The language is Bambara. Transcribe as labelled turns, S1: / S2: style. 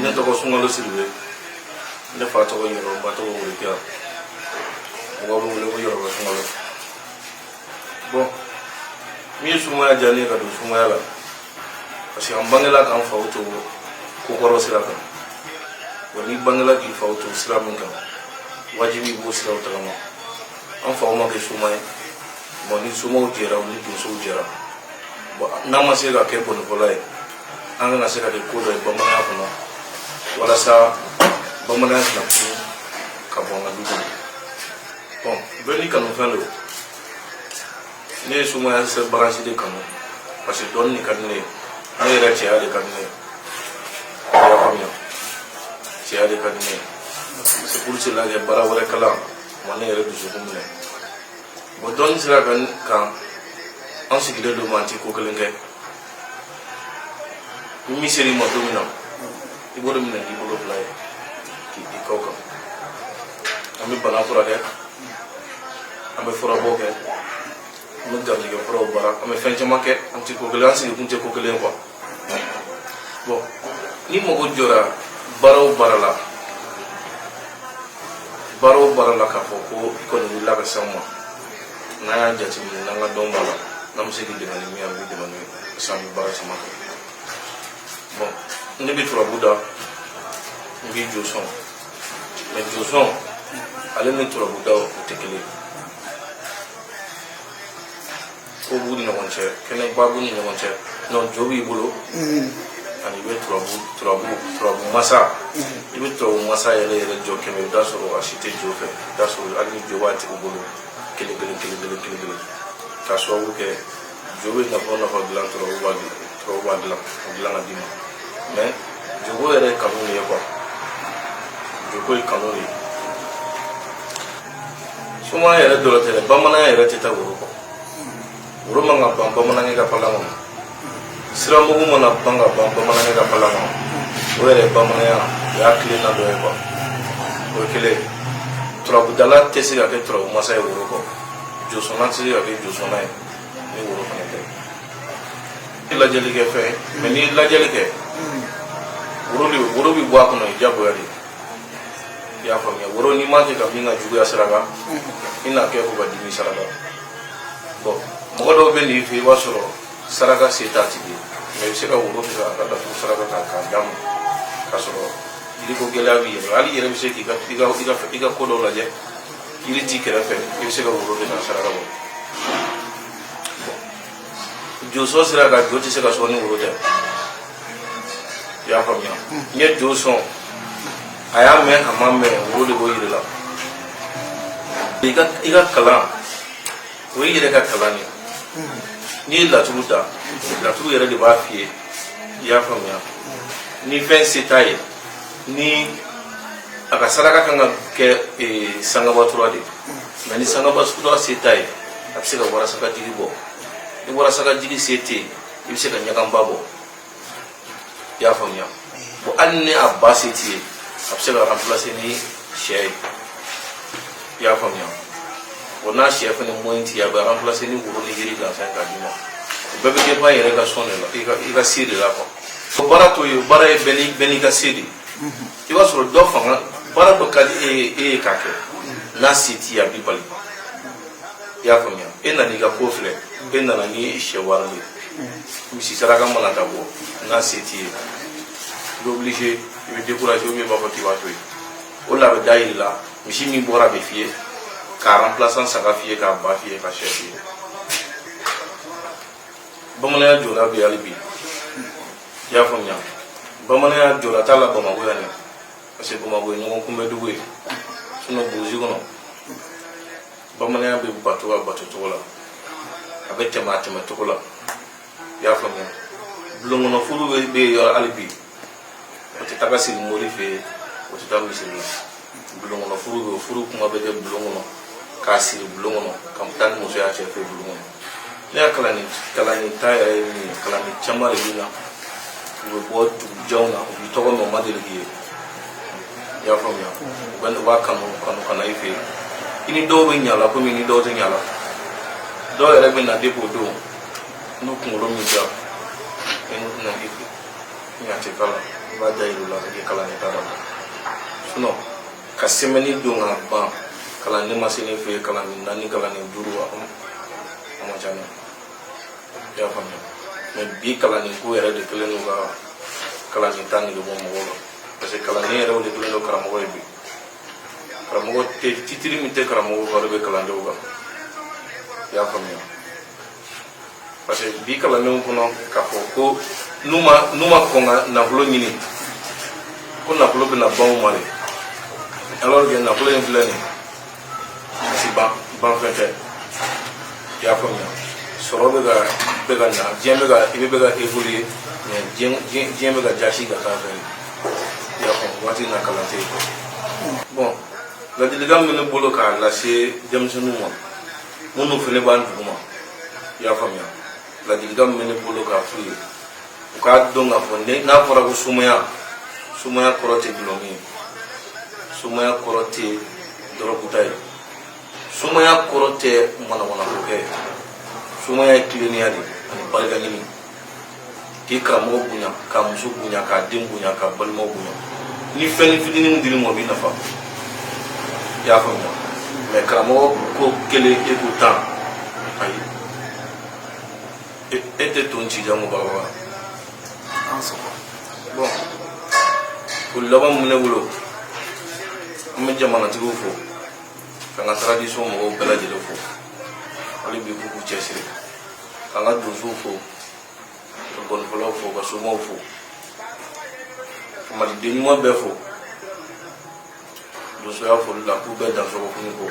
S1: Ne tɔgɔ Sunkalo Sidibe, ne fa tɔgɔ Yɔrɔ, ba tɔgɔ Worokiya. Mɔgɔ bɛ wele ko Yɔrɔba Sunkalo. Bon, min ye sumaya diya ne ye ka don sumaya la, parce que an bangela k'an faw to kokɔrɔ sira kan. Wa n'i bangela k'i faw to sira min kan, wajibi i b'o siraw tagama. An faw ma kɛ suma ye. Bon, ni somaw jɛra, ni donsow jɛra, bon, n'an ma se ka kɛ gɔnifɔla ye, an kana se ka kɛ ko dɔ ye bamananya kɔnɔ, walasa bamananya kana tunu ka bɔ an ka du kɔnɔ. Bon, bɛɛ n'i kanufɛn don. Ne ye sumaya branche de kanu parce que dɔnni de ka di ne ye. Ne yɛrɛ, cɛya de ka di ne ye. I y'a faamuya, cɛya de ka di ne ye. C'est pour cela que baara wɛrɛ kalan ma ne yɛrɛ dusukun minɛ. Bon, dɔnni sira kan, an sigilen don, ma an ti ko kelen kɛ. Ni min ser'i ma don min na, i b'o de minɛ k'i bolo fila ye k'i kɔ kan. An bɛ bana furakɛ, an bɛ furabɔ kɛ, an bɛ garijɛgɛ furaw baara, an bɛ fɛn caman kɛ. An ti ko kelen, an sigikun tɛ ko kelen quoi. Bon, ni mago jɔra baara o baara la, baara o baara la, k'a fɔ ko i kɔni wulila ka se an ma, n'an y'a jateminɛ, n'an ka dɔn b'a la, n'an bɛ se k'i dɛmɛ ni min ye, an b'i dɛmɛ n'o ye, parce que an bɛ baara caman kɛ. Bon, ne bɛ turabu da, n b'i jo sɔn, mais jo sɔn ale ni turabu da, o tɛ kelen ye. Ko b'u ni ɲɔgɔn cɛ, kɛnɛba b'u ni ɲɔgɔn cɛ. Non, jo b'i bolo ani i bɛ turabu masa, i bɛ turabu masa yɛrɛ yɛrɛ jɔ 100, i bɛ taa sɔrɔ a si tɛ jo fɛ. I bɛ taa sɔrɔ hali ni jo b'a tigi bolo, kelen kelen kelen kelen kelen kelen, k'a sababu kɛ jo bɛ nafa o nafa dilan, turabu b'a dilan, turabu b'a dilan, o dilan ka d'i ma. Mais joko yɛrɛ ye kanu de ye quoi, joko ye kanu de ye. Sumaya yɛrɛ dɔrɔn tɛ dɛ, bamananya yɛrɛ tɛ taa woro kɔ. Woro man ka ban bamanankɛ ka palan kɔnɔ, siramugu mana ban ka ban bamanankɛ ka palan kɔnɔ, o yɛrɛ ye bamananya, o y'a tilenna dɔ ye quoi. O ye kelen ye. Turabudala tɛ se ka kɛ turabu masa ye woro kɔ, josɔnna tɛ se ka kɛ josɔnna ye ni woro fana tɛ. Lajɛli kɛ fɛn, mais n'i ye lajɛli kɛ, woro de, woro bɛ bɔ a kɔnɔ, diyagoya de. I y'a faamuya, woro n'i m'a kɛ ka min ka juguya saraka, i n'a kɛ ko ka dimi saraka. Bon, mɔgɔ dɔw bɛ n'i fɛ, i b'a sɔrɔ saraka se t'a tigi ye, mais i bɛ se ka woro kɛ k'a ka laturu saraka k'a d'a ma, k'a sɔrɔ yiriko gɛlɛya b'i yɛrɛ. Hali i yɛrɛ bɛ se k'i ka i ka i ka i ka ko dɔw lajɛ, yiri t'i kɛrɛfɛ, i bɛ se ka woro kɛ k'a saraka bɔ. Josɔn sera ka jo tɛ se ka sɔn ni woro tɛ. I y'a faamuya, n ye jo sɔn, a y'a mɛn, a ma mɛn, woro de b'o yiri la. I ka kalan, o y'i yɛrɛ ka kalan de ye. N'i ye laturu da, laturu yɛrɛ de b'a f'i ye. I y'a faamuya, ni fɛn se t'a ye, ni a ka saraka kan ka kɛ sangabatura de, mais ni sangabatura se t'a ye, a bɛ se ka warasaka jigi bɔ. Ni warasaka jigi se tɛ yen, i bɛ se ka ɲaganba bɔ. I y'a faamuya. Bon, hali ni a ba se t'i ye, a bɛ se ka remplacer ni sɛ ye. I y'a faamuya. Bon, n'a sɛ fana moyen t'i ye, a bɛ remplacer ni woro ni yiri gansan k'a d'i ma. O bɛɛ bɛ dépend yɛrɛ ka sɔn de la, i ka se de la quoi. O baara t'o ye, o baara ye bɛɛ n'i ka se de ye. I b'a sɔrɔ dɔ fanga baara dɔ ka di e ye, e ye k'a kɛ, n'a se t'i ye, a b'i bali. I y'a faamuya, e nana i ka ko filɛ, e nana ni sɛ wari ye, misi saraka mana ka bɔ, n'a se t'i ye, i bɛ obligé, i bɛ découragé, ou bien i b'a fɔ k'i b'a to yen. O la a bɛ da yir'i la, misi min bɔra a bɛ f'i ye k'a remplaçant saga f'i ye, k'a ba f'i ye, ka sɛ f'i ye. Bamananya jɔda bɛ hali bi. I y'a faamuya, bamananya jɔda t'a la Bamakɔ yan dɛ, parce que Bamakɔ ye ɲɔgɔn kunbɛ dugu ye. Sinon burusi kɔnɔ, bamananya bɛ bato a bato cogo la, a bɛ tɛmɛ a tɛmɛ cogo la. I y'a faamuya, bulon kɔnɔ furu bɛ yen hali bi. O tɛ taga sigi mori fɛ yen, o tɛ taa misiri la. Bulon kɔnɔ furu bɛ yen, furu kuma bɛ kɛ bulon kɔnɔ, k'a siri bulon kɔnɔ, ka taa ni muso y'a cɛ fɛ bulon kɔnɔ. Ne ka kalanni ta yɛrɛ ye min ye, kalanni caman de bɛ na, u bɛ bɔ dugujanw na, u b'i tɔgɔ mɛn, u ma deli k'i ye. I y'a faamuya, u b'a kanu kanu ka na i fɛ yen. I ni dɔw bɛ ɲa la komi i ni dɔw tɛ ɲa la. Dɔw yɛrɛ bɛ na depuis o don, n'u kunkolo min diya, i n'u tɛna i fɛ, ɲa tɛ k'a la. b'a da yir'u la k'i kalanden ta dabila. Sinon ka semaine don ka ban, kalanden ma se ne fɛ yen, kalanden naani, kalanden duuru, a man ca dɛ, i y'a faamuya. Mais bi kalanden ko yɛrɛ de kɛlen don ka kalanden ta nege bɔ mɔgɔw la, parce que kalanden yɛrɛ o de kɛlen don karamɔgɔ ye bi. Karamɔgɔ tɛ titiri min tɛ karamɔgɔ kan, o de bɛ kalandenw kan, i y'a faamuya. Parce que bi kalandenw kɔnɔ k'a fɔ ko n'u ma kɔn ka nafolo ɲini, ko nafolo bɛna ban u ma de, alors que nafolo in filɛ nin ye, a si ban ban fɛn tɛ, i y'a faamuya. Sɔrɔ bɛ ka na, diɲɛ bɛ ka i bɛ ka évoluer, mais diɲɛ bɛ ka jasi ka taa fɛ, i y'a faamu. Waati in na kalan tɛ yen. Bon, ladilikan min bɛ ne bolo k'a lase denmisɛnninw ma minnu fana b'an duguma, i y'a faamuya, ladilikan min bɛ ne bolo k'a f'u ye, u k'a dɔn k'a fɔ n'a fɔra ko somaya, somaya kɔrɔ tɛ dɔlɔmin ye, somaya kɔrɔ tɛ dɔrɔguta ye, somaya kɔrɔ tɛ manamanako kɛ. Somaya ye tilennenya de ani barika ɲini, k'i karamɔgɔ bonya, k'a muso bonya, k'a den bonya, k'a balimaw bonya. Ni fɛn fitinin min dir'i ma, o b'i nafa, i y'a faamuya. Mais karamɔgɔ ko kelen, e ko 10, ayi, e tɛ ton ci jango baba.
S2: An sɔgɔ.
S1: Bon, foli laban min bɛ ne bolo, an bɛ jamanatigiw fo, ka n ka tradition mɔgɔw bɛɛ lajɛlen fo hali bi, k'u k'u cɛsiri, ka n ka donsow fo, ka gɔnifɔlaw fo, ka somaw fo, ka maliden ɲuman bɛɛ fo donsoya foli la, k'u bɛɛ dansɔgɔ k'u ni ko.